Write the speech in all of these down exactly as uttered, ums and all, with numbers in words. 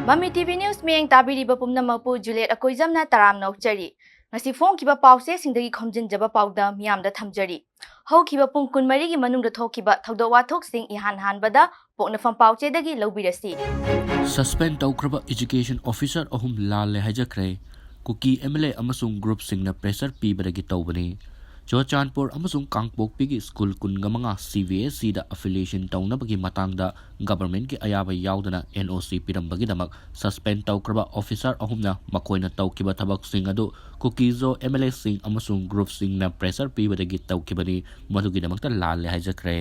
ꯃꯃꯤ T V news ꯃꯤꯠꯌꯦꯡ ꯇꯥꯕꯤꯔꯤꯕ ꯄꯨꯝꯅꯃꯛꯄꯨ ꯖꯨꯂꯤꯌꯦꯠ ꯑꯀꯣꯏꯖꯝꯅ ꯇꯔꯥꯝꯅ ꯑꯣꯛꯆꯔꯤ꯫ ꯉꯁꯤ ꯐꯣꯡꯈꯤꯕ ꯄꯥꯎꯆꯦꯁꯤꯡꯗꯒꯤ ꯈꯣꯝꯖꯤꯟꯖꯕ ꯄꯥꯎꯗꯝ ꯃꯤꯌꯥꯝꯗ ꯊꯝꯖꯔꯤ꯫ ꯍꯧꯈꯤꯕ ꯄꯨꯡ ꯀꯨꯟꯃꯔꯤꯒꯤ ꯃꯅꯨꯡꯗ ꯊꯣꯛꯈꯤꯕ ꯊꯧꯗꯣꯛ ꯋꯥꯊꯣꯛꯁꯤꯡ ꯏꯍꯥꯟ ꯍꯥꯟꯕꯗ ꯄꯣꯛꯅꯐꯝ ꯄꯥꯎꯆꯦꯗꯒꯤ ꯂꯧꯕꯤꯔꯁꯤ꯫ Suspend ꯇꯧꯈ꯭ꯔꯕ education officer ꯑꯍꯨꯝ ꯂꯥꯜꯂꯦ ꯍꯥꯏꯖꯈ꯭ꯔꯦ꯫ ꯀꯨꯀꯤ ꯑꯦꯝ ꯑꯦꯜ ꯑꯦ ꯑꯃꯁꯨꯡ ꯒ꯭ꯔꯨꯞꯁꯤꯡꯅ pressure ꯄꯤꯕꯗꯒꯤ ꯇꯧꯕꯅꯤ꯫ ꯆꯨꯔꯆꯥꯟꯄꯨꯔ ꯑꯃꯁꯨꯡ ꯀꯥꯡꯄꯣꯛꯄꯤꯒꯤ ꯁ꯭ꯀꯨꯜ ꯀꯨꯟꯒ ꯃꯉꯥ ꯁꯤ ꯕꯤ ꯑꯦꯁ ꯏꯗ affiliation ꯇꯧꯅꯕꯒꯤ ꯃꯇꯥꯡꯗ ꯒꯚꯔꯟꯃꯦꯟꯠꯀꯤ ꯑꯌꯥꯕ ꯌꯥꯎꯗꯅ ꯑꯦꯟ ꯑꯣ ꯁꯤ ꯄꯤꯔꯝꯕꯒꯤꯗꯃꯛ suspend ꯇꯧꯈ꯭ꯔꯕ officer ꯑꯍꯨꯝꯅ ꯃꯈꯣꯏꯅ ꯇꯧꯈꯤꯕ ꯊꯕꯛꯁꯤꯡ ꯑꯗꯨ ꯀꯨꯀꯤꯖꯣ ꯑꯦꯝ ꯑꯦꯜ ꯑꯦꯁꯤꯡ ꯑꯃꯁꯨꯡ ꯒ꯭ꯔꯨꯞꯁꯤꯡꯅ pressure ꯄꯤꯕꯗꯒꯤ ꯇꯧꯈꯤꯕꯅꯤ, ꯃꯗꯨꯒꯤꯗꯃꯛꯇ ꯂꯥꯜꯂꯦ ꯍꯥꯏꯖꯈ꯭ꯔꯦ꯫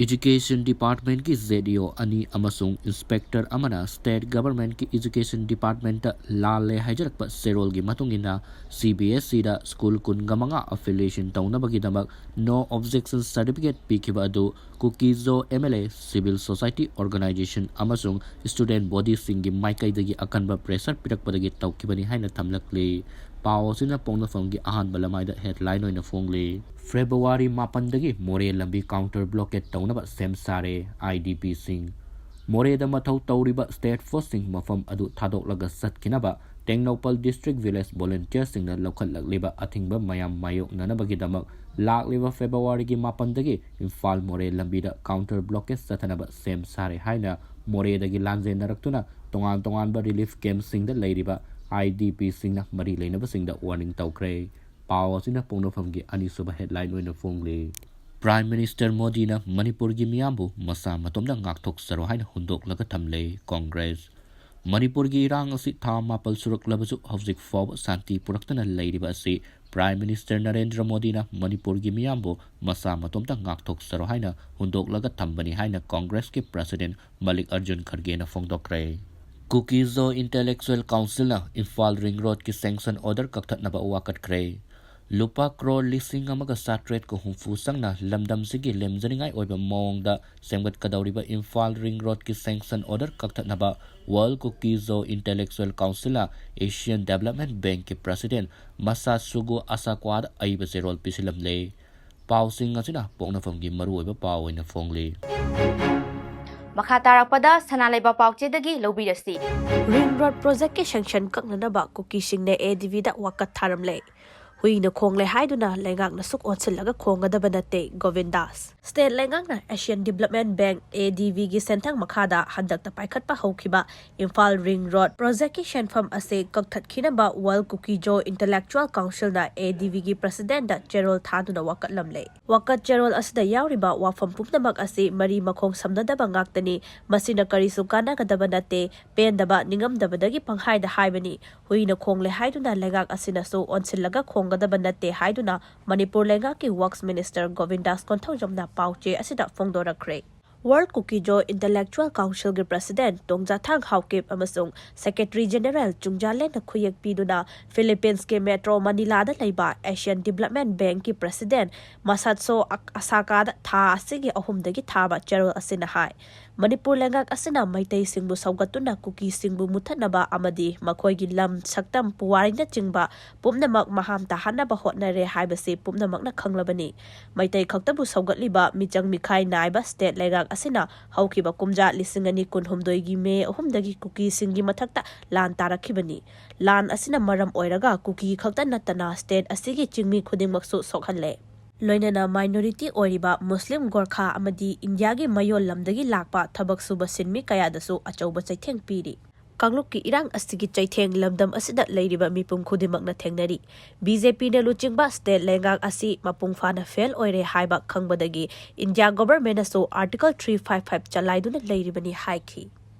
Education Departmentꯀꯤ Z E O ꯑꯅꯤ ꯑꯃꯁꯨꯡ inspector ꯑꯃꯅ state governmentꯀꯤ education departmentꯇ ꯂꯥꯜꯂꯦ ꯍꯥꯏꯖꯔꯛꯄ ꯆꯦꯔꯣꯜꯒꯤ ꯃꯇꯨꯡ ꯏꯟꯅ, C B S Eꯗ ꯁ꯭ꯀꯨꯜ ꯀꯨꯟꯒ ꯃꯉꯥ affiliation ꯇꯧꯅꯕꯒꯤꯗꯃꯛ no objection certificate ꯄꯤꯈꯤꯕ ꯑꯗꯨ ꯀꯨꯀꯤꯖꯣ M L A, civil society organisation ꯑꯃꯁꯨꯡ student bodyꯁꯤꯡꯒꯤ ꯃꯥꯏꯀꯩꯗꯒꯤ ꯑꯀꯟꯕ pressure ꯄꯤꯔꯛꯄꯗꯒꯤ ꯇꯧꯈꯤꯕꯅꯤ ꯍꯥꯏꯅ ꯊꯝꯂꯛꯂꯤ꯫ ꯄꯥꯎ ꯑꯁꯤꯅ ꯄꯣꯛꯅꯐꯝꯒꯤ ꯑꯍꯥꯟꯕ ꯂꯃꯥꯏꯗ headline ꯑꯣꯏꯅ ꯐꯣꯡꯂꯤ꯫ February ꯃꯥꯄꯟꯗꯒꯤ ꯃꯣꯔꯦ ꯂꯝꯕꯤ counter blockade ꯇꯧꯅꯕ ꯁꯦꯝ ꯁꯥꯔꯦ꯫ I D Pꯁꯤꯡ ꯃꯣꯔꯦꯗ ꯃꯊꯧ ꯇꯧꯔꯤꯕ state forceꯁꯤꯡ ꯃꯐꯝ ꯑꯗꯨ ꯊꯥꯗꯣꯛꯂꯒ ꯆꯠꯈꯤꯅꯕ ꯇꯦꯡꯅꯧꯄꯜ district village volunteerꯁꯤꯡꯅ ꯂꯧꯈꯠꯂꯛꯂꯤꯕ ꯑꯊꯤꯡꯕ ꯃꯌꯥꯝ ꯃꯥꯌꯣꯛꯅꯅꯕꯒꯤꯗꯃꯛ ꯂꯥꯛꯂꯤꯕ Februaryꯒꯤ ꯃꯥꯄꯟꯗꯒꯤ ꯏꯝꯐꯥꯜ ꯃꯣꯔꯦ ꯂꯝꯕꯤꯗ counter blockade ꯆꯠꯊꯅꯕ ꯁꯦꯝ ꯁꯥꯔꯦ ꯍꯥꯏꯅ ꯃꯣꯔꯦꯗꯒꯤ ꯂꯥꯟꯖꯦꯟꯅꯔꯛꯇꯨꯅ ꯇꯣꯉꯥꯟ ꯇꯣꯉꯥꯟꯕ relief campꯁꯤꯡꯗ ꯂꯩꯔꯤꯕ I D Pꯁꯤꯡꯅ ꯃꯔꯤ ꯂꯩꯅꯕꯁꯤꯡꯗ warning ꯇꯧꯈ꯭ꯔꯦ꯫ ꯄꯥꯎ ꯑꯁꯤꯅ ꯄꯣꯛꯅꯐꯝꯒꯤ ꯑꯅꯤꯁꯨꯕ headline ꯑꯣꯏꯅ ꯐꯣꯡꯂꯤ꯫ Prime Minister ꯃꯣꯗꯤꯅ ꯃꯅꯤꯄꯨꯔꯒꯤ ꯃꯤꯌꯥꯝꯕꯨ ꯃꯁꯥ ꯃꯇꯣꯝꯇ ꯉꯥꯛꯊꯣꯛꯆꯔꯣ ꯍꯥꯏꯅ ꯍꯨꯟꯗꯣꯛꯂꯒ ꯊꯝꯂꯦ꯫ ꯀꯣꯡꯒ꯭ꯔꯦꯁ ꯃꯅꯤꯄꯨꯔꯒꯤ ꯏꯔꯥꯡ ꯑꯁꯤ ꯊꯥ ꯃꯥꯄꯜ ꯁꯨꯔꯛꯂꯕꯁꯨ ꯍꯧꯖꯤꯛ ꯐꯥꯎꯕ ꯁꯥꯟꯇꯤ ꯄꯨꯔꯛꯇꯅ ꯂꯩꯔꯤꯕ ꯑꯁꯤ Prime Minister ꯅꯔꯦꯟꯗ꯭ꯔ ꯃꯣꯗꯤꯅ ꯃꯅꯤꯄꯨꯔꯒꯤ ꯃꯤꯌꯥꯝꯕꯨ ꯃꯁꯥ ꯃꯇꯣꯝꯇ ꯉꯥꯛꯊꯣꯛꯆꯔꯣ ꯍꯥꯏꯅ ꯍꯨꯟꯗꯣꯛꯂꯒ ꯊꯝꯕꯅꯤ ꯍꯥꯏꯅ ꯀꯣꯡꯒ꯭ꯔꯦꯁꯀꯤ President ꯃꯜꯂꯤꯛ Arjun ꯈꯔꯒꯦꯅ ꯐꯣꯡꯗꯣꯛꯈ꯭ꯔꯦ꯫ ꯀꯨꯀꯤꯖꯣ Intellectual Councilꯅ Imphal ring roadꯀꯤ sanction order ꯀꯛꯊꯠꯅꯕ ꯋꯥꯀꯠꯈ꯭ꯔꯦ꯫ ꯂꯨꯄꯥ ꯀ꯭ꯔꯣꯔ ꯂꯤꯁꯤꯡ ꯑꯃꯒ ꯆꯥꯇ꯭ꯔꯦꯠꯀ ꯍꯨꯝꯐꯨ ꯆꯪꯅ ꯂꯝꯗꯝꯁꯤꯒꯤ ꯂꯦꯝꯖꯅꯤꯡꯉꯥꯏ ꯑꯣꯏꯕ ꯃꯑꯣꯡꯗ ꯁꯦꯝꯒꯠꯀꯗꯧꯔꯤꯕ Imphal ring roadꯀꯤ sanction order ꯀꯛꯊꯠꯅꯕ World Kuki-Zo Intellectual Councilꯅ Asian Development Bankꯀꯤ President ꯃꯁꯥꯠꯁꯨꯒꯨ ꯑꯁꯥꯀ꯭ꯋꯥꯗ ꯑꯏꯕ ꯆꯦꯔꯣꯜ ꯄꯤꯁꯤꯜꯂꯝꯂꯦ꯫ ꯄꯥꯎꯁꯤꯡ ꯑꯁꯤꯅ ꯄꯣꯛꯅꯐꯝꯒꯤ ꯃꯔꯨꯑꯣꯏꯕ ꯄꯥꯎ ꯑꯣꯏꯅ ꯐꯣꯡꯂꯤ꯫ ꯃꯈꯥ ꯇꯥꯔꯛꯄꯗ ꯁꯅꯥ ꯂꯩꯕꯥꯛ ꯄꯥꯎꯆꯦꯗꯒꯤ ꯂꯧꯕꯤꯔꯁꯤ꯫ ꯔꯤꯡ ꯔꯣꯗ ꯄ꯭ꯔꯣꯖꯦꯛꯀꯤ ꯁꯦꯡꯁꯟ ꯀꯛꯅꯅꯕ ꯀꯨꯀꯤꯁꯤꯡꯅ ꯑꯦ ꯗꯤ ꯕꯤꯗ ꯋꯥꯀꯠ ꯊꯥꯔꯝꯂꯦ꯫ ꯍꯨꯏꯅ ꯈꯣꯡꯂꯦ ꯍꯥꯏꯗꯨꯅ ꯂꯩꯉꯥꯛꯅ ꯁꯨꯛ ꯑꯣꯟꯁꯤꯜꯂꯒ ꯈꯣꯡꯒꯗꯕ ꯅꯠꯇꯦ, ꯒꯣꯕꯤꯟꯗꯥꯁ꯫ ꯁ꯭ꯇꯦꯠ ꯂꯩꯉꯥꯛꯅ ꯑꯦꯁꯤꯌꯥꯟ ꯗꯤꯕ꯭ꯂꯞꯃꯦꯟ ꯕꯦꯡꯛ, ꯑꯦ ꯗꯤ ꯕꯤꯒꯤ ꯁꯦꯟꯊꯪ ꯃꯈꯥꯗ ꯍꯟꯗꯛꯇ ꯄꯥꯏꯈꯠꯄ ꯍꯧꯈꯤꯕ ꯏꯝꯐꯥꯜ ꯔꯤꯡ ꯔꯣꯗ ꯄ꯭ꯔꯣꯖꯦꯛꯀꯤ ꯁꯦꯟꯐꯝ ꯑꯁꯤ ꯀꯛꯊꯠꯈꯤꯅꯕ ꯋꯥꯔꯜ ꯀꯨꯀꯤꯖꯣ ꯏꯟꯇꯦꯂꯦꯛꯆꯨꯋꯦꯜ ꯀꯥꯎꯟꯁꯤꯜꯅ ꯑꯦ ꯗꯤ ꯕꯤꯒꯤ ꯄ꯭ꯔꯁꯤꯗꯦꯟꯠꯇ ꯆꯦꯔꯣꯜ ꯊꯥꯗꯨꯅ ꯋꯥꯀꯠꯂꯝꯂꯦ꯫ ꯋꯥꯀꯠ ꯆꯦꯔꯣꯜ ꯑꯁꯤꯗ ꯌꯥꯎꯔꯤꯕ ꯋꯥꯐꯝ ꯄꯨꯝꯅꯃꯛ ꯑꯁꯤ ꯃꯔꯤ ꯃꯈꯣꯡ ꯁꯝꯅꯗꯕ ꯉꯥꯛꯇꯅꯤ꯫ ꯃꯁꯤꯅ ꯀꯔꯤꯁꯨ ꯀꯥꯟꯅꯒꯗꯕ ꯅꯠꯇꯦ꯫ ꯄꯦꯟꯗꯕ, ꯅꯤꯡꯉꯝꯗꯕꯗꯒꯤ ꯄꯪꯍꯥꯏꯗ ꯍꯥꯏꯕꯅꯤ꯫ ꯍꯨꯏꯅ ꯈꯣꯡꯂꯦ ꯍꯥꯏꯗꯨꯅ ꯂꯩꯉꯥꯛ ꯑꯁꯤꯅꯁꯨ ꯑꯣꯟꯁꯤꯜꯂꯒ ꯈꯣꯡꯒꯗꯕ ꯅꯠꯇꯦ ꯍꯥꯏꯗꯨꯅ ꯃꯅꯤꯄꯨꯔ ꯂꯩꯉꯥꯛꯀꯤ ꯋꯥꯔꯛꯁ ꯃꯤꯅꯤꯁꯇꯔ ꯒꯣꯕꯤꯟꯗꯥꯁ ꯀꯣꯟꯊꯧꯖꯝꯅ ꯄꯥꯎꯆꯦ ꯑꯁꯤꯗ ꯐꯣꯡꯗꯣꯔꯛꯈ꯭ꯔꯦ꯫ ꯋꯥꯔꯜ ꯀꯨꯀꯤꯖꯣ ꯏꯟꯇꯦꯂꯦꯛꯆꯨꯋꯦꯜ ꯀꯥꯎꯟꯁꯤꯜꯒꯤ ꯄ꯭ꯔꯁꯤꯗꯦꯟꯠ ꯇꯣꯡꯖꯥꯊꯥꯡ ꯍꯥꯎꯀꯤꯞ ꯑꯃꯁꯨꯡ ꯁꯦꯀ꯭ꯔꯦꯇꯔꯤ ꯖꯦꯅꯦꯔꯦꯜ ꯆꯨꯡꯖꯥꯂꯦꯟꯅ ꯈꯨꯌꯦꯛ ꯄꯤꯗꯨꯅ ꯐꯤꯂꯤꯄꯤꯟꯁꯀꯤ ꯃꯦꯇ꯭ꯔꯣ ꯃꯅꯤꯂꯥꯗ ꯂꯩꯕ ꯑꯦꯁꯤꯌꯥꯟ ꯗꯤꯕ꯭ꯂꯞꯃꯦꯟ ꯕꯦꯡꯛꯀꯤ ꯄ꯭ꯔꯁꯤꯗꯦꯟꯠ ꯃꯁꯥꯠꯁꯣ ꯑꯛ-, ꯑꯁꯥꯀꯥꯗ ꯊꯥ ꯑꯁꯤꯒꯤ ꯑꯍꯨꯝꯗꯒꯤ ꯊꯥꯕ ꯆꯦꯔꯣꯜ ꯑꯁꯤꯅ ꯍꯥꯏ, ꯃꯅꯤꯄꯨꯔ ꯂꯩꯉꯥꯛ ꯑꯁꯤꯅ ꯃꯩꯇꯩꯁꯤꯡꯕꯨ ꯁꯧꯒꯠꯇꯨꯅ ꯀꯨꯀꯤꯁꯤꯡꯕꯨ ꯃꯨꯠꯊꯠꯅꯕ ꯑꯃꯗꯤ ꯃꯈꯣꯏꯒꯤ ꯂꯝ, ꯁꯛꯇꯝ, ꯄꯨꯋꯥꯔꯤꯅꯆꯤꯡꯕ ꯄꯨꯝꯅꯃꯛ ꯃꯍꯥꯝ ꯇꯥꯍꯟꯅꯕ ꯍꯣꯠꯅꯔꯦ ꯍꯥꯏꯕꯁꯤ ꯄꯨꯝꯅꯃꯛꯅ ꯈꯪꯂꯕꯅꯤ꯫ ꯃꯩꯇꯩ ꯈꯛꯇꯕꯨ ꯁꯧꯒꯠꯂꯤꯕ ꯃꯤꯆꯪ ꯃꯤꯈꯥꯏ ꯅꯥꯏꯕ ꯁ꯭ꯇꯦꯠ ꯂꯩꯉꯥꯛ ꯑꯁꯤꯅ ꯍꯧꯈꯤꯕ ꯀꯨꯝꯖꯥ ꯂꯤꯁꯤꯡ ꯑꯅꯤ ꯀꯨꯟꯍꯨꯝꯗꯣꯏꯒꯤ ꯃꯦ ꯑꯍꯨꯝꯗꯒꯤ ꯀꯨꯀꯤꯁꯤꯡꯒꯤ ꯃꯊꯛꯇ ꯂꯥꯟ ꯇꯥꯔꯛꯈꯤꯕꯅꯤ꯫ ꯂꯥꯟ ꯑꯁꯤꯅ ꯃꯔꯝ ꯑꯣꯏꯔꯒ ꯀꯨꯀꯤ ꯈꯛꯇ ꯅꯠꯇꯅ ꯁ꯭ꯇꯦꯠ ꯑꯁꯤꯒꯤ ꯆꯤꯡꯃꯤ ꯈꯨꯗꯤꯡꯃꯛꯁꯨ ꯁꯣꯛꯍꯜꯂꯦ꯫ ꯂꯣꯏꯅꯅ ꯃꯥꯏꯅꯣꯔꯤꯇꯤ ꯑꯣꯏꯔꯤꯕ ꯃꯨꯁꯂꯤꯝ ꯒꯣꯔꯈꯥ ꯑꯃꯗꯤ ꯏꯟꯗꯤꯌꯥꯒꯤ ꯃꯌꯣꯜ ꯂꯝꯗꯒꯤ ꯂꯥꯛꯄ ꯊꯕꯛ ꯁꯨꯕ ꯁꯤꯟꯃꯤ ꯀꯌꯥꯗꯁꯨ ꯑꯆꯧꯕ ꯆꯩꯊꯦꯡ ꯄꯤꯔꯤ꯫ ꯀꯥꯡꯂꯨꯞꯀꯤ ꯏꯔꯥꯡ ꯑꯁꯤꯒꯤ ꯆꯩꯊꯦꯡ ꯂꯝꯗꯝ ꯑꯁꯤꯗ ꯂꯩꯔꯤꯕ ꯃꯤꯄꯨꯝ ꯈꯨꯗꯤꯡꯃꯛꯅ ꯊꯦꯡꯅꯔꯤ꯫ ꯕꯤ ꯖꯦ ꯄꯤꯅ ꯂꯨꯆꯤꯡꯕ ꯁ꯭ꯇꯦꯠ ꯂꯩꯉꯥꯛ ꯑꯁꯤ ꯃꯄꯨꯡ ꯐꯥꯅ ꯐꯦꯜ ꯑꯣꯏꯔꯦ ꯍꯥꯏꯕ ꯈꯪꯕꯗꯒꯤ ꯏꯟꯗꯤꯌꯥ ꯒꯣꯚꯔꯟꯃꯦꯟꯠꯅꯁꯨ ꯑꯥꯔꯇꯤꯀꯜ ꯊ꯭ꯔꯤ ꯐꯥꯏꯚ ꯐꯥꯏꯚ ꯆꯂꯥꯏꯗꯨꯅ ꯂꯩꯔꯤꯕꯅꯤ ꯍꯥꯏꯈꯤ꯫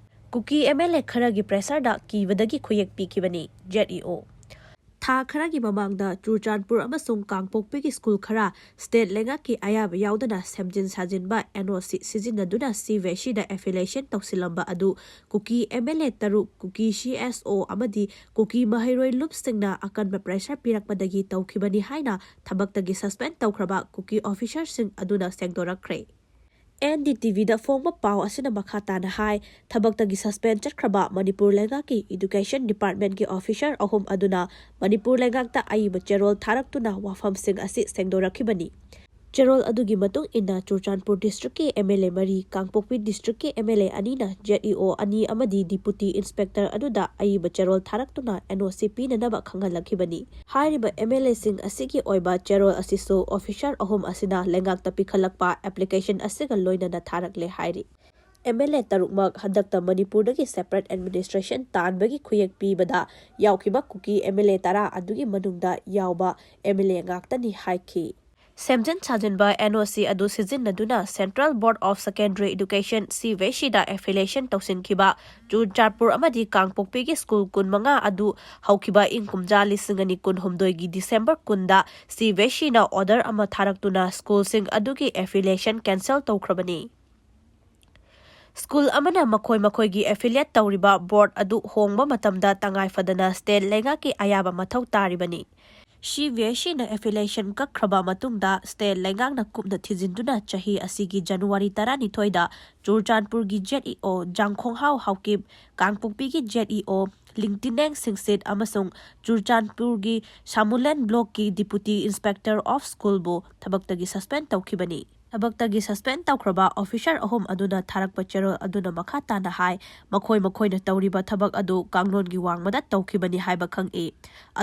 ꯀꯨꯀꯤ ꯑꯦꯝ ꯑꯦꯜ ꯑꯦ ꯈꯔꯒꯤ ꯄ꯭ꯔꯦꯁꯔꯗ ꯀꯤꯕꯗꯒꯤ ꯈꯨꯌꯦꯛ ꯄꯤꯈꯤꯕꯅꯤ, ꯖꯦꯠ ꯏ ꯑꯣ꯫ ꯊꯥ ꯈꯔꯒꯤ ꯃꯃꯥꯡꯗ ꯆꯨꯔꯆꯥꯟꯄꯨꯔ ꯑꯃꯁꯨꯡ ꯀꯥꯡꯄꯣꯛꯄꯤꯒꯤ ꯁ꯭ꯀꯨꯜ ꯈꯔ ꯁ꯭ꯇꯦꯠ ꯂꯩꯉꯥꯛꯀꯤ ꯑꯌꯥꯕ ꯌꯥꯎꯗꯅ ꯁꯦꯝꯖꯤꯟ ꯁꯥꯖꯤꯟꯕ ꯑꯦꯟ ꯑꯣ ꯁꯤ ꯁꯤꯖꯤꯟꯅꯗꯨꯅ ꯁꯤ ꯕꯤ ꯑꯦꯁ ꯏꯗ ꯑꯦꯐꯤꯂꯤꯌꯦꯁꯟ ꯇꯧꯁꯤꯜꯂꯝꯕ ꯑꯗꯨ ꯀꯨꯀꯤ ꯑꯦꯝ ꯑꯦꯜ ꯑꯦ ꯇꯔꯨꯛ, ꯀꯨꯀꯤ ꯁꯤ ꯑꯦꯁ ꯑꯣ ꯑꯃꯗꯤ ꯀꯨꯀꯤ ꯃꯍꯩꯔꯣꯏ ꯂꯨꯞꯁꯤꯡꯅ ꯑꯀꯟꯕ ꯄ꯭ꯔꯦꯁꯔ ꯄꯤꯔꯛꯄꯗꯒꯤ ꯇꯧꯈꯤꯕꯅꯤ ꯍꯥꯏꯅ ꯊꯕꯛꯇꯒꯤ ꯁꯁꯄꯦꯟ ꯇꯧꯈ꯭ꯔꯕ ꯀꯨꯀꯤ ꯑꯣꯐꯤꯁꯔꯁꯤꯡ ꯑꯗꯨꯅ ꯁꯦꯡꯗꯣꯔꯛꯈ꯭ꯔꯦ꯫ ꯑꯦꯟ ꯗꯤ ꯇꯤ ꯚꯤꯗ ꯐꯣꯡꯕ ꯄꯥꯎ ꯑꯁꯤꯅ ꯃꯈꯥ ꯇꯥꯅ ꯍꯥꯏ, ꯊꯕꯛꯇꯒꯤ ꯁꯁꯄꯦꯟ ꯆꯠꯈ꯭ꯔꯕ ꯃꯅꯤꯄꯨꯔ ꯂꯩꯉꯥꯛꯀꯤ ꯏꯗꯨꯀꯦꯁꯟ ꯗꯤꯄꯥꯔꯠꯃꯦꯟꯠꯀꯤ ꯑꯣꯐꯤꯁꯔ ꯑꯍꯨꯝ ꯑꯗꯨꯅ ꯃꯅꯤꯄꯨꯔ ꯂꯩꯉꯥꯛꯇ ꯑꯏꯕ ꯆꯦꯔꯣꯜ ꯊꯥꯔꯛꯇꯨꯅ ꯋꯥꯐꯝꯁꯤꯡ ꯑꯁꯤ ꯁꯦꯡꯗꯣꯔꯛꯈꯤꯕꯅꯤ꯫ ꯆꯦꯔꯣꯜ ꯑꯗꯨꯒꯤ ꯃꯇꯨꯡ ꯏꯟꯅ, ꯆꯨꯔꯆꯥꯟꯄꯨꯔ ꯗꯤꯁꯇ꯭ꯔꯤꯛꯀꯤ ꯑꯦꯝ ꯑꯦꯜ ꯑꯦ ꯃꯔꯤ, ꯀꯥꯡꯄꯣꯛꯄꯤ ꯗꯤꯁꯇ꯭ꯔꯤꯛꯀꯤ ꯑꯦꯝ ꯑꯦꯜ ꯑꯦ ꯑꯅꯤꯅ ꯖꯦꯠ ꯏ ꯑꯣ ꯑꯅꯤ ꯑꯃꯗꯤ ꯗꯤꯄꯨꯇꯤ ꯏꯟꯁꯄꯦꯛꯇꯔ ꯑꯗꯨꯗ ꯑꯏꯕ ꯆꯦꯔꯣꯜ ꯊꯥꯔꯛꯇꯨꯅ ꯑꯦꯟ ꯑꯣ ꯁꯤ ꯄꯤꯅꯅꯕ ꯈꯪꯍꯜꯂꯛꯈꯤꯕꯅꯤ꯫ ꯍꯥꯏꯔꯤꯕ ꯑꯦꯝ ꯑꯦꯜ ꯑꯦꯁꯤꯡ ꯑꯁꯤꯒꯤ ꯑꯣꯏꯕ ꯆꯦꯔꯣꯜ ꯑꯁꯤꯁꯨ ꯑꯣꯐꯤꯁꯥꯔ ꯑꯍꯨꯝ ꯑꯁꯤꯅ ꯂꯩꯉꯥꯛꯇ ꯄꯤꯈꯠꯂꯛꯄ ꯑꯦꯄ꯭ꯂꯤꯀꯦꯁꯟ ꯑꯁꯤꯒ ꯂꯣꯏꯅꯅ ꯊꯥꯔꯛꯂꯦ ꯍꯥꯏꯔꯤ꯫ ꯑꯦꯝ ꯑꯦꯜ ꯑꯦ ꯇꯔꯨꯛꯃꯛ ꯍꯟꯗꯛꯇ ꯃꯅꯤꯄꯨꯔꯗꯒꯤ ꯁꯦꯄꯔꯦꯠ ꯑꯦꯗꯃꯤꯅꯤꯁꯇ꯭ꯔꯦꯁꯟ ꯇꯥꯟꯕꯒꯤ ꯈꯨꯌꯦꯛ ꯄꯤꯕꯗ ꯌꯥꯎꯈꯤꯕ ꯀꯨꯀꯤ ꯑꯦꯝ ꯑꯦꯜ ꯑꯦ ꯇꯔꯥ ꯑꯗꯨꯒꯤ ꯃꯅꯨꯡꯗ ꯌꯥꯎꯕ ꯑꯦꯝ ꯑꯦꯜ ꯑꯦ ꯉꯥꯛꯇꯅꯤ ꯍꯥꯏꯈꯤ꯫ ꯁꯦꯝꯖꯤꯟ ꯁꯥꯖꯤꯟꯕ ꯑꯦꯟ ꯑꯣ ꯁꯤ ꯑꯗꯨ ꯁꯤꯖꯤꯟꯅꯗꯨꯅ Central Board of Secondary Education, C B S ꯏꯗ ꯑꯦꯐꯤꯂꯤꯌꯦꯁꯟ ꯇꯧꯁꯤꯟꯈꯤꯕ ꯆꯨꯔꯆꯥꯟꯄꯨꯔ ꯑꯃꯗꯤ ꯀꯥꯡꯄꯣꯛꯄꯤꯒꯤ ꯁ꯭ꯀꯨꯜ ꯀꯨꯟꯃꯉꯥ ꯑꯗꯨ ꯍꯧꯈꯤꯕ ꯏꯪ ꯀꯨꯝꯖꯥ ꯂꯤꯁꯤꯡ ꯑꯅꯤ ꯀꯨꯟꯍꯨꯝꯗꯣꯏꯒꯤ ꯗꯤꯁꯦꯝꯕꯔ ꯀꯨꯟꯗ ꯁꯤ ꯕꯤ ꯑꯦꯁ ꯏꯅ ꯑꯣꯔꯗꯔ ꯑꯃ ꯊꯥꯔꯛꯇꯨꯅ ꯁ꯭ꯀꯨꯜꯁꯤꯡ ꯑꯗꯨꯒꯤ ꯑꯦꯐꯤꯂꯤꯌꯦꯁꯟ ꯀꯦꯟꯁꯦꯜ ꯇꯧꯈ꯭ꯔꯕꯅꯤ꯫ ꯁ꯭ꯀꯨꯜ ꯑꯃꯅ ꯃꯈꯣꯏ ꯃꯈꯣꯏꯒꯤ ꯑꯦꯐꯤꯂꯤꯌꯦꯠ ꯇꯧꯔꯤꯕ ꯕꯣꯔꯗ ꯑꯗꯨ ꯍꯣꯡꯕ ꯃꯇꯝꯗ ꯇꯉꯥꯏ ꯐꯗꯅ ꯁ꯭ꯇꯦꯠ ꯂꯩꯉꯥꯛꯀꯤ ꯑꯌꯥꯕ ꯃꯊꯧ ꯇꯥꯔꯤꯕꯅꯤ꯫ ꯁꯤ ꯕꯤ ꯑꯦꯁ ꯏꯅ ꯑꯦꯐꯤꯂꯤꯌꯦꯁꯟ ꯀꯛꯈ꯭ꯔꯕ ꯃꯇꯨꯡꯗ ꯁ꯭ꯇꯦꯠ ꯂꯩꯉꯥꯛꯅ ꯀꯨꯞꯅ ꯊꯤꯖꯤꯟꯗꯨꯅ ꯆꯍꯤ ꯑꯁꯤꯒꯤ ꯖꯅꯋꯥꯔꯤ ꯇꯔꯥꯅꯤꯊꯣꯏꯗ ꯆꯨꯔꯆꯥꯟꯄꯨꯔꯒꯤ ꯖꯦꯠ ꯏ ꯑꯣ ꯖꯥꯡꯈꯣꯡꯍꯥꯎ ꯍꯥꯎꯀꯤꯞ, ꯀꯥꯡꯄꯣꯛꯄꯤꯒꯤ ꯖꯦꯠ ꯏ ꯑꯣ ꯂꯤꯡꯇꯤꯅꯦꯡ ꯁꯤꯡꯁꯤꯠ ꯑꯃꯁꯨꯡ ꯆꯨꯔꯆꯥꯟꯄꯨꯔꯒꯤ ꯁꯥꯃꯨꯂꯦꯟ ꯕ꯭ꯂꯣꯛꯀꯤ ꯗꯤꯄꯨꯇꯤ ꯏꯟꯁꯄꯦꯛꯇꯔ ꯑꯣꯐ ꯁ꯭ꯀꯨꯜꯕꯨ ꯊꯕꯛꯇꯒꯤ ꯁꯁꯄꯦꯟ ꯇꯧꯈꯤꯕꯅꯤ꯫ ꯊꯕꯛꯇꯒꯤ ꯁꯁꯄꯦꯟ ꯇꯧꯈ꯭ꯔꯕ ꯑꯣꯐꯤꯁꯥꯔ ꯑꯍꯨꯝ ꯑꯗꯨꯅ ꯊꯥꯔꯛꯄ ꯆꯦꯔꯣꯜ ꯑꯗꯨꯅ ꯃꯈꯥ ꯇꯥꯅ ꯍꯥꯏ, ꯃꯈꯣꯏ ꯃꯈꯣꯏꯅ ꯇꯧꯔꯤꯕ ꯊꯕꯛ ꯑꯗꯨ ꯀꯥꯡꯂꯣꯟꯒꯤ ꯋꯥꯡꯃꯗ ꯇꯧꯈꯤꯕꯅꯤ ꯍꯥꯏꯕ ꯈꯪꯏ꯫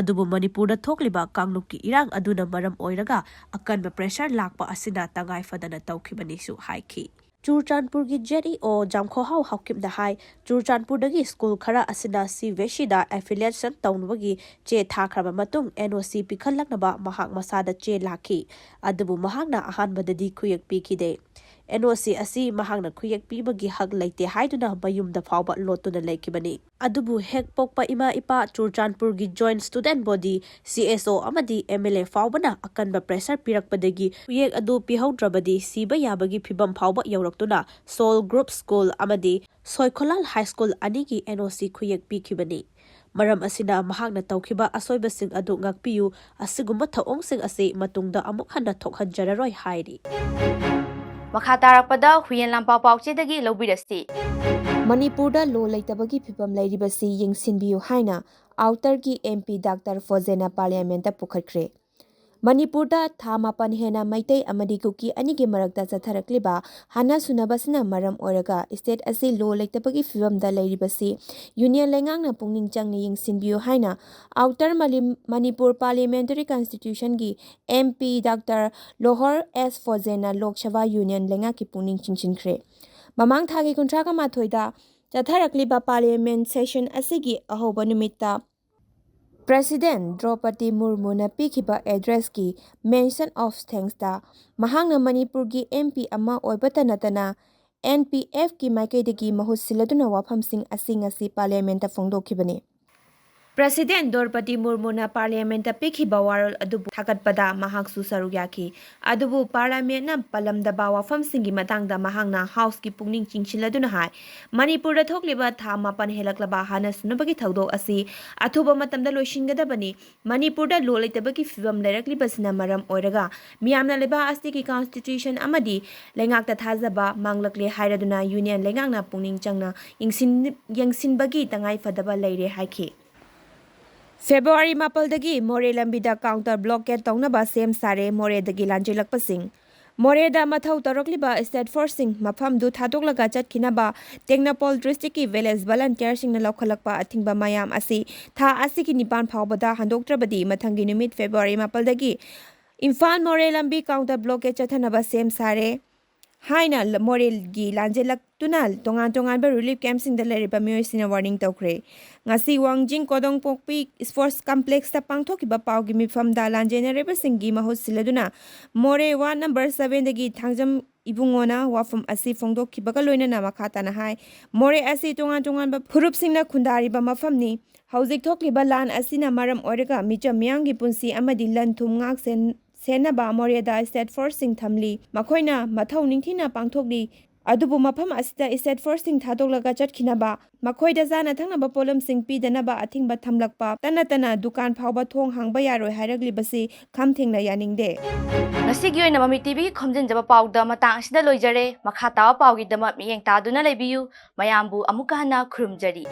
ꯑꯗꯨꯕꯨ ꯃꯅꯤꯄꯨꯔꯗ ꯊꯣꯛꯂꯤꯕ ꯀꯥꯡꯂꯨꯞꯀꯤ ꯏꯔꯥꯡ ꯑꯗꯨꯅ ꯃꯔꯝ ꯑꯣꯏꯔꯒ ꯑꯀꯟꯕ ꯄ꯭ꯔꯦꯁꯔ ꯂꯥꯛꯄ ꯑꯁꯤꯅ ꯇꯉꯥꯏ ꯐꯗꯅ ꯇꯧꯈꯤꯕꯅꯤꯁꯨ ꯍꯥꯏꯈꯤ꯫ ꯆꯨꯔꯆꯥꯟꯄꯨꯔꯒꯤ ꯖꯦꯠ ꯏ ꯑꯣ ꯖꯥꯝꯈꯣꯍꯥꯎ ꯍꯥꯎꯀꯤꯞꯅ ꯍꯥꯏ, ꯆꯨꯔꯆꯥꯟꯄꯨꯔꯗꯒꯤ ꯁ꯭ꯀꯨꯜ ꯈꯔ ꯑꯁꯤꯅ ꯁꯤ ꯕꯤ ꯑꯦꯁ ꯏꯗ ꯑꯦꯐꯤꯂꯤꯌꯦꯁꯟ ꯇꯧꯅꯕꯒꯤ ꯆꯦ ꯊꯥꯈ꯭ꯔꯕ ꯃꯇꯨꯡ ꯑꯦꯟ ꯑꯣ ꯁꯤ ꯄꯤꯈꯠꯂꯛꯅꯕ ꯃꯍꯥꯛ ꯃꯁꯥꯗ ꯆꯦ ꯂꯥꯛꯈꯤ꯫ ꯑꯗꯨꯕꯨ ꯃꯍꯥꯛꯅ ꯑꯍꯥꯟꯕꯗꯗꯤ ꯈꯨꯌꯦꯛ ꯄꯤꯈꯤꯗꯦ꯫ ꯑꯦꯟ ꯑꯣ ꯁꯤ ꯑꯁꯤ ꯃꯍꯥꯛꯅ ꯈꯨꯌꯦꯛ ꯄꯤꯕꯒꯤ ꯍꯛ ꯂꯩꯇꯦ ꯍꯥꯏꯗꯨꯅ ꯃꯌꯨꯝꯗ ꯐꯥꯎꯕ ꯂꯣꯠꯇꯨꯅ ꯂꯩꯈꯤꯕꯅꯤ꯫ ꯑꯗꯨꯕꯨ ꯍꯦꯛ ꯄꯣꯛꯄ ꯏꯃꯥ ꯏꯄꯥ, ꯆꯨꯔꯆꯥꯟꯄꯨꯔꯒꯤ joint student body, C S ꯑꯣ ꯑꯃꯗꯤ ꯑꯦꯝ ꯑꯦꯜ ꯑꯦ ꯐꯥꯎꯕꯅ ꯑꯀꯟꯕ ꯄ꯭ꯔꯦꯁꯔ ꯄꯤꯔꯛꯄꯗꯒꯤ ꯈꯨꯌꯦꯛ ꯑꯗꯨ ꯄꯤꯍꯧꯗ꯭ꯔꯕꯗꯤ ꯁꯤꯕ ꯌꯥꯕꯒꯤ ꯐꯤꯚꯝ ꯐꯥꯎꯕ ꯌꯧꯔꯛꯇꯨꯅ ꯁꯣꯜ ꯒ꯭ꯔꯨꯞ ꯁ꯭ꯀꯨꯜ ꯑꯃꯗꯤ ꯁꯣꯏꯈꯣꯂꯥꯜ ꯍꯥꯏ ꯁ꯭ꯀꯨꯜ ꯑꯅꯤꯒꯤ ꯑꯦꯟ ꯑꯣ ꯁꯤ ꯈꯨꯌꯦꯛ ꯄꯤꯈꯤꯕꯅꯤ꯫ ꯃꯔꯝ ꯑꯁꯤꯅ ꯃꯍꯥꯛꯅ ꯇꯧꯈꯤꯕ ꯑꯁꯣꯏꯕꯁꯤꯡ ꯑꯗꯨ ꯉꯥꯛꯄꯤꯌꯨ, ꯑꯁꯤꯒꯨꯝꯕ ꯊꯧꯑꯣꯡꯁꯤꯡ ꯑꯁꯤ ꯃꯇꯨꯡꯗ ꯑꯃꯨꯛ ꯍꯟꯅ ꯊꯣꯛꯍꯟꯖꯔꯔꯣꯏ ꯍꯥꯏꯔꯤ꯫ ꯃꯈꯥ ꯇꯥꯔꯛꯄꯗ ꯍꯨꯏꯌꯦꯟ ꯂꯥꯟꯄꯥꯎ ꯄꯥꯎꯆꯦꯗꯒꯤ ꯂꯧꯕꯤꯔꯁꯤ꯫ ꯃꯅꯤꯄꯨꯔꯗ ꯂꯣ ꯂꯩꯇꯕꯒꯤ ꯐꯤꯚꯝ ꯂꯩꯔꯤꯕꯁꯤ ꯌꯦꯡꯁꯤꯟꯕꯤꯌꯨ ꯍꯥꯏꯅ ꯑꯥꯎꯇꯔꯒꯤ ꯑꯦꯝ ꯄꯤ ꯗꯥꯛꯇꯔ ꯐꯣꯖꯦꯅ ꯄꯥꯔꯂꯤꯌꯥꯃꯦꯟꯠꯇ ꯄꯨꯈꯠꯈ꯭ꯔꯦ꯫ ꯃꯅꯤꯄꯨꯔꯗ ꯊꯥ ꯃꯥꯄꯟ ꯍꯦꯟꯅ ꯃꯩꯇꯩ ꯑꯃꯗꯤ ꯀꯨꯀꯤ ꯑꯅꯤꯒꯤ ꯃꯔꯛꯇ ꯆꯠꯊꯔꯛꯂꯤꯕ ꯍꯥꯟꯅ ꯁꯨꯅꯕꯁꯤꯅ ꯃꯔꯝ ꯑꯣꯏꯔꯒ state ꯑꯁꯤ law ꯂꯩꯇꯕꯒꯤ ꯐꯤꯕꯝꯗ ꯂꯩꯔꯤꯕꯁꯤ union ꯂꯩꯉꯥꯛꯅ ꯄꯨꯛꯅꯤꯡ ꯆꯪꯅ ꯌꯦꯡꯁꯤꯟꯕꯤꯌꯨ ꯍꯥꯏꯅ Outer Mali-, Manipur Parliamentary Constitutionꯒꯤ M P Doctor Lohor S Phojena Lok Sabha Union ꯂꯩꯉꯥꯛꯀꯤ ꯄꯨꯛꯅꯤꯡ ꯆꯤꯡꯁꯤꯟꯈ꯭ꯔꯦ꯫ ꯃꯃꯥꯡ ꯊꯥꯒꯤ ꯀꯨꯟꯊ꯭ꯔꯥꯒ ꯃꯥꯊꯣꯏꯗ ꯆꯠꯊꯔꯛꯂꯤꯕ Parliament session ꯑꯁꯤꯒꯤ ꯑꯍꯧꯕ ꯅꯨꯃꯤꯠꯇ President ꯗ꯭ꯔꯧꯄꯗꯤ ꯃꯨꯔꯃꯨꯅ ꯄꯤꯈꯤꯕ addressꯀꯤ mention of thanksꯇ ꯃꯍꯥꯛꯅ ꯃꯅꯤꯄꯨꯔꯒꯤ M P ꯑꯃ ꯑꯣꯏꯕꯇ ꯅꯠꯇꯅ N P Fꯀꯤ ꯃꯥꯏꯀꯩꯗꯒꯤ ꯃꯍꯨꯠ ꯁꯤꯜꯂꯗꯨꯅ ꯋꯥꯐꯝꯁꯤꯡ ꯑꯁꯤ ꯉꯁꯤ Parliamentꯇ ꯐꯣꯡꯗꯣꯛꯈꯤꯕꯅꯤ꯫ President ꯗ꯭ꯔꯧꯄꯗꯤ ꯃꯨꯔꯃꯨꯅ Parliamentꯇ ꯄꯤꯈꯤꯕ ꯋꯥꯔꯣꯜ ꯑꯗꯨꯕꯨ ꯊꯥꯒꯠꯄꯗ ꯃꯍꯥꯛꯁꯨ ꯁꯔꯨꯛ ꯌꯥꯈꯤ꯫ ꯑꯗꯨꯕꯨ Parliamentꯅ ꯄꯜꯂꯝꯗꯕ ꯋꯥꯐꯝꯁꯤꯡꯒꯤ ꯃꯇꯥꯡꯗ ꯃꯍꯥꯛꯅ Houseꯀꯤ ꯄꯨꯛꯅꯤꯡ ꯆꯤꯡꯁꯤꯜꯂꯗꯨꯅ ꯍꯥꯏ, ꯃꯅꯤꯄꯨꯔꯗ ꯊꯣꯛꯂꯤꯕ ꯊꯥ ꯃꯥꯄꯟ ꯍꯦꯜꯂꯛꯂꯕ ꯍꯥꯟꯅ ꯁꯨꯅꯕꯒꯤ ꯊꯧꯗꯣꯛ ꯑꯁꯤ ꯑꯊꯨꯕ ꯃꯇꯝꯗ ꯂꯣꯏꯁꯤꯟꯒꯗꯕꯅꯤ꯫ ꯃꯅꯤꯄꯨꯔꯗ law ꯂꯩꯇꯕꯒꯤ ꯐꯤꯕꯝ ꯂꯩꯔꯛꯂꯤꯕꯁꯤꯅ ꯃꯔꯝ ꯑꯣꯏꯔꯒ ꯃꯤꯌꯥꯝꯅ ꯂꯩꯕꯥꯛ ꯑꯁꯤꯒꯤ Constitution ꯑꯃꯗꯤ ꯂꯩꯉꯥꯛꯇ ꯊꯥꯖꯕ ꯃꯥꯡꯂꯛꯂꯦ ꯍꯥꯏꯔꯗꯨꯅ Union ꯂꯩꯉꯥꯛꯅ ꯄꯨꯛꯅꯤꯡ ꯆꯪꯅ ꯌꯦꯡꯁꯤꯟ-, ꯌꯦꯡꯁꯤꯟꯕꯒꯤ ꯇꯉꯥꯏ ꯐꯗꯕ ꯂꯩꯔꯦ ꯍꯥꯏꯈꯤ꯫ February ꯃꯥꯄꯜꯗꯒꯤ ꯃꯣꯔꯦ ꯂꯝꯕꯤꯗ counter blockade ꯇꯧꯅꯕ ꯁꯦꯝ ꯁꯥꯔꯦ ꯃꯣꯔꯦꯗꯒꯤ ꯂꯥꯟꯖꯦꯜꯂꯛꯄꯁꯤꯡ꯫ ꯃꯣꯔꯦꯗ ꯃꯊꯧ ꯇꯧꯔꯛꯂꯤꯕ state forceꯁꯤꯡ ꯃꯐꯝꯗꯨ ꯊꯥꯗꯣꯛꯂꯒ ꯆꯠꯈꯤꯅꯕ ꯇꯦꯡꯅꯧꯄꯜ districtꯀꯤ village volunteerꯁꯤꯡꯅ ꯂꯧꯈꯠꯂꯛꯄ ꯑꯊꯤꯡꯕ ꯃꯌꯥꯝ ꯑꯁꯤ ꯊꯥ ꯑꯁꯤꯒꯤ ꯅꯤꯄꯥꯟ ꯐꯥꯎꯕꯗ ꯍꯟꯗꯣꯛꯇ꯭ꯔꯕꯗꯤ ꯃꯊꯪꯒꯤ ꯅꯨꯃꯤꯠ February ꯃꯥꯄꯜꯗꯒꯤ ꯏꯝꯐꯥꯜ ꯃꯣꯔꯦ ꯂꯝꯕꯤ counter blockade ꯆꯠꯊꯅꯕ ꯁꯦꯝ ꯁꯥꯔꯦ ꯍꯥꯏꯅ ꯂ-, ꯃꯣꯔꯦꯒꯤ ꯂꯥꯟꯖꯦꯜꯂꯛꯇꯨꯅ ꯇꯣꯉꯥꯟ ꯇꯣꯉꯥꯟꯕ relief campꯁꯤꯡꯗ ꯂꯩꯔꯤꯕ ꯃꯤꯑꯣꯏꯁꯤꯡꯅ warning ꯇꯧꯈ꯭ꯔꯦ꯫ ꯉꯁꯤ ꯋꯥꯡꯖꯤꯡ ꯀꯣꯗꯣꯡꯄꯣꯛꯄꯤ Sports Complexꯇ ꯄꯥꯡꯊꯣꯛꯈꯤꯕ ꯄꯥꯎꯒꯤ ꯃꯤꯐꯝꯗ ꯂꯥꯟꯖꯦꯟꯅꯔꯤꯕꯁꯤꯡꯒꯤ ꯃꯍꯨꯠ ꯁꯤꯜꯂꯗꯨꯅ ꯃꯣꯔꯦ ward number sevenꯗꯒꯤ ꯊꯥꯡꯖꯝ ꯏꯕꯨꯡꯉꯣꯅ ꯋꯥꯐꯝ ꯑꯁꯤ ꯐꯣꯡꯗꯣꯛꯈꯤꯕꯒ ꯂꯣꯏꯅꯅ ꯃꯈꯥ ꯇꯥꯅ ꯍꯥꯏ, ꯃꯣꯔꯦ ꯑꯁꯤ ꯇꯣꯉꯥꯟ ꯇꯣꯉꯥꯟꯕ ꯐꯨꯔꯨꯞꯁꯤꯡꯅ ꯈꯨꯟꯗꯥꯔꯤꯕ ꯃꯐꯝꯅꯤ꯫ ꯍꯧꯖꯤꯛ ꯊꯣꯛꯂꯤꯕ ꯂꯥꯟ ꯑꯁꯤꯅ ꯃꯔꯝ ꯑꯣꯏꯔꯒ ꯃꯤꯆꯝ ꯃꯤꯌꯥꯝꯒꯤ ꯄꯨꯟꯁꯤ ꯑꯃꯗꯤ ꯂꯟ ꯊꯨꯝ ꯉꯥꯛ ꯁꯦꯟ-, ꯁꯦꯟꯅꯕ ꯃꯣꯔꯦꯗ state forceꯁꯤꯡ ꯊꯝꯂꯤ꯫ ꯃꯈꯣꯏꯅ ꯃꯊꯧ ꯅꯤꯡꯊꯤꯅ ꯄꯥꯡꯊꯣꯛꯂꯤ꯫ ꯑꯗꯨꯕꯨ ꯃꯐꯝ ꯑꯁꯤꯗ state forceꯁꯤꯡ ꯊꯥꯗꯣꯛꯂꯒ ꯆꯠꯈꯤꯅꯕ, ꯃꯈꯣꯏꯗ ꯆꯥꯅ ꯊꯛꯅꯕ ꯄꯣꯠꯂꯝꯁꯤꯡ ꯄꯤꯗꯅꯕ ꯑꯊꯤꯡꯕ ꯊꯝꯂꯛꯄ ꯇꯅ ꯇꯅ ꯗꯨꯀꯥꯟ ꯐꯥꯎꯕ ꯊꯣꯡ ꯍꯥꯡꯕ ꯌꯥꯔꯣꯏ ꯍꯥꯏꯔꯛꯂꯤꯕꯁꯤ ꯈꯝ ꯊꯦꯡꯅ ꯌꯥꯅꯤꯡꯗꯦ꯫ ꯉꯁꯤꯒꯤ ꯑꯣꯏꯅ ꯃꯃꯤ ꯇꯤꯚꯤꯒꯤ ꯈꯣꯝꯖꯤꯟꯖꯕ ꯄꯥꯎꯗ ꯃꯇꯥꯡ ꯑꯁꯤꯗ ꯂꯣꯏꯖꯔꯦ꯫ ꯃꯈꯥ ꯇꯥꯕ ꯄꯥꯎꯒꯤꯗꯃꯛ ꯃꯤꯠꯌꯦꯡ ꯇꯥꯗꯨꯅ ꯂꯩꯕꯤꯌꯨ꯫ ꯃꯌꯥꯝꯕꯨ ꯑꯃꯨꯛꯀ ꯍꯟꯅ ꯈꯨꯔꯨꯝꯖꯔꯤ꯫